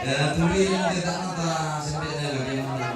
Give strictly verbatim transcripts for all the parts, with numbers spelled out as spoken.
Ya, tuli yang tidak nonton sampai ada lagi yang nonton.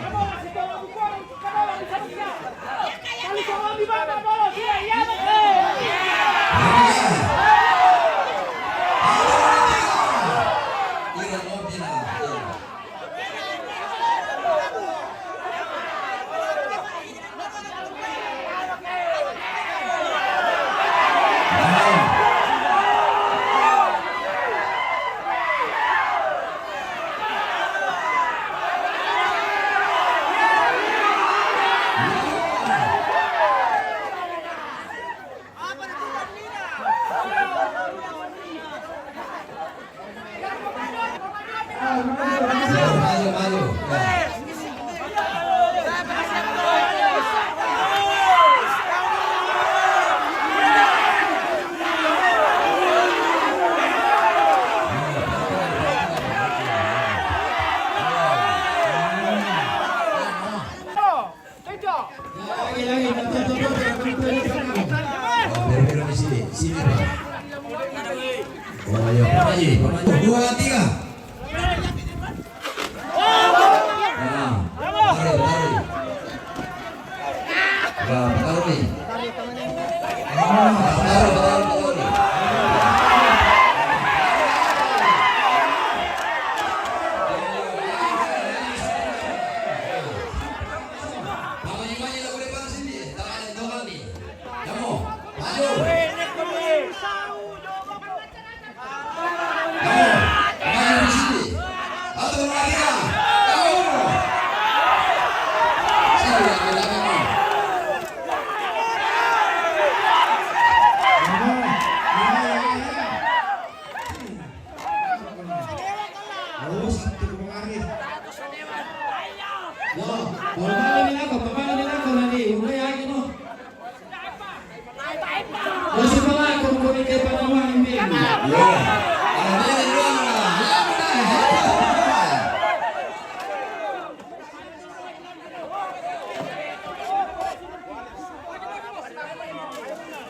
Dua, tiga.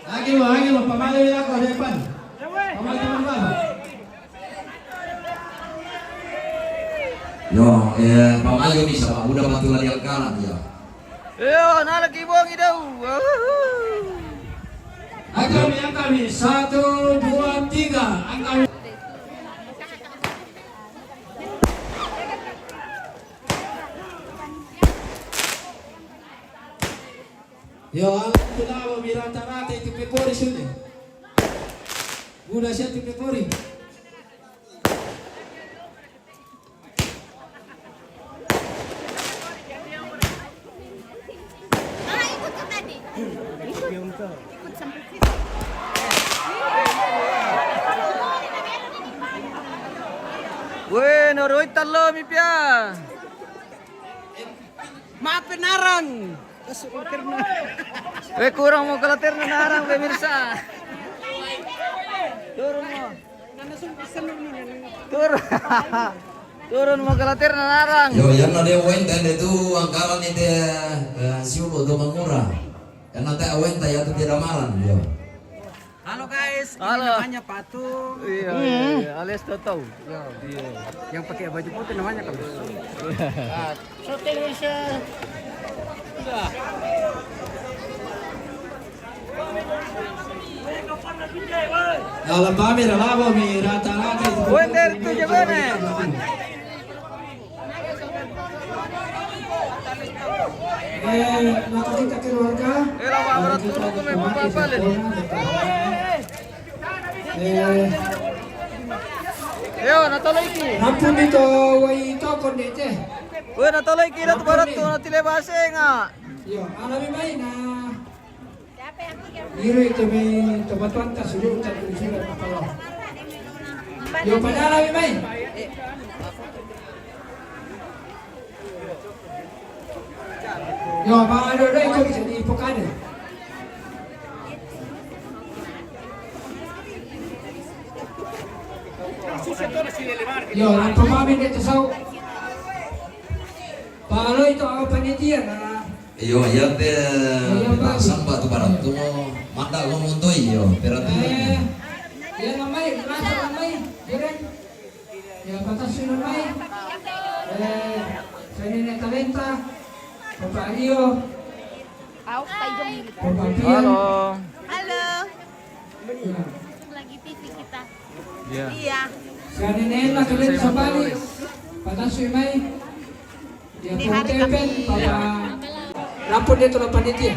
Agi mo, agi mo, pamali nila ko, depan. Pamali, pamali. Yo, eh, pamayo ni sama udah bantu lagi angkaran ya. Yo, nalaki bongi daw. Angkami, angkami, satu, dua, tiga, angkami. Yo, ala tu lawa mi rata-rata itu pekori sini. Udah siap itu pekori. Weh, noroi talo mi pia. Mape narang. Weh, kurang mo kalaterna narang, pemirsa. Turun mo. Turun. Turun mo kalaterna narang. Yo, yang na dia wenta itu angkaran itu, eh, siulo tu mangura. Karena tak wenta ya tu tidak malam, yo. Halo guys, ini namanya Patung. Iya, iya, iya, alias Toto. Ya, iya. Yang pakai baju putih namanya Kamis. Syuting bisa. Dalam pamer labo mi rata-rata itu. Wender tu je bene. Eh, maka kita keluarga. Eh, lama berat turun tu, memang apa-apa, Len. Eh. Yo, natolo iki. Ampun itu, woi, tokon deh, teh. Woi, natolo iki, ratu barat tu, natile basenga. Yo, alami mai na. Iro itu mai tempat tuan tak suruh tak suruh apa lo. Yo, padahal alami mai. Yo, ba ado dai ko bisa di pokane. Yo, ran pemamin de tesau. Palo itu apa panitia na? Iyo, iya pe. Iya, Pak. Pasang batu barat tu mo manda lo montoi iyo, peratu. Eh, iya, namai, rasa namai, ya kan? Ya, patasi namai. Enta, Papa Rio, Papa Pio. Halo. Halo. Ya. Lagi T V kita. Iya. Iya. Siya ni Nena, kalian sambali. Patasui mai. Ya, di hari Papa Tepen, Papa. Rampun dia tu lapan itu ya?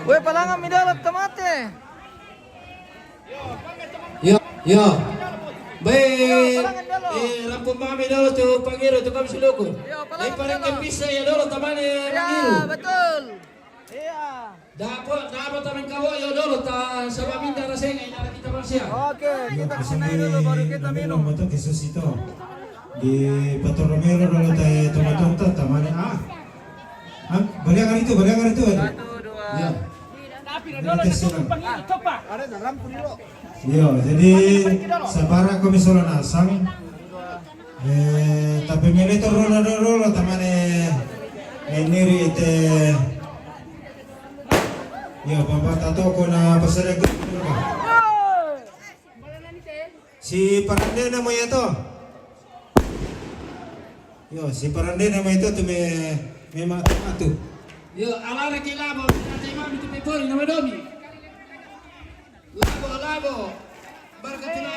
Weh, palangan mi dolo tamate. Yo, yo. Baik. Eh, rampun mami dolo tu pangiru tu kami siluku. Yo, palangan. Eh, paling dolo. Kepisa ya dolo tamane. Iya, mangiru. Betul. Iya. Dapat, dapat tamen kawo yo dolo ta sama minta rasanya, kita bersiap. Oke, kita kesini dulu baru kita minum. Betul, Yesus itu. Di Pator Romero dolo ta tomatonta tamane ah. Ah, boleh kali itu, boleh kali itu. Satu, dua. Ya. Tapi dolo na tutup pangiru topa. Ada dalam pun dulu. Iyo, jadi sabara kami solo nasang. Eh, tapi mele to rolo rolo tamane, eh, niri ite. Iyo, papa tato ko na pasare ko. Si parande na mo yato. Yo, si parande na mo yato tu me, me matu matu. Yo, alare ke labo, na te mami tu pepori na madomi. Labo, labo. Barka tu labo.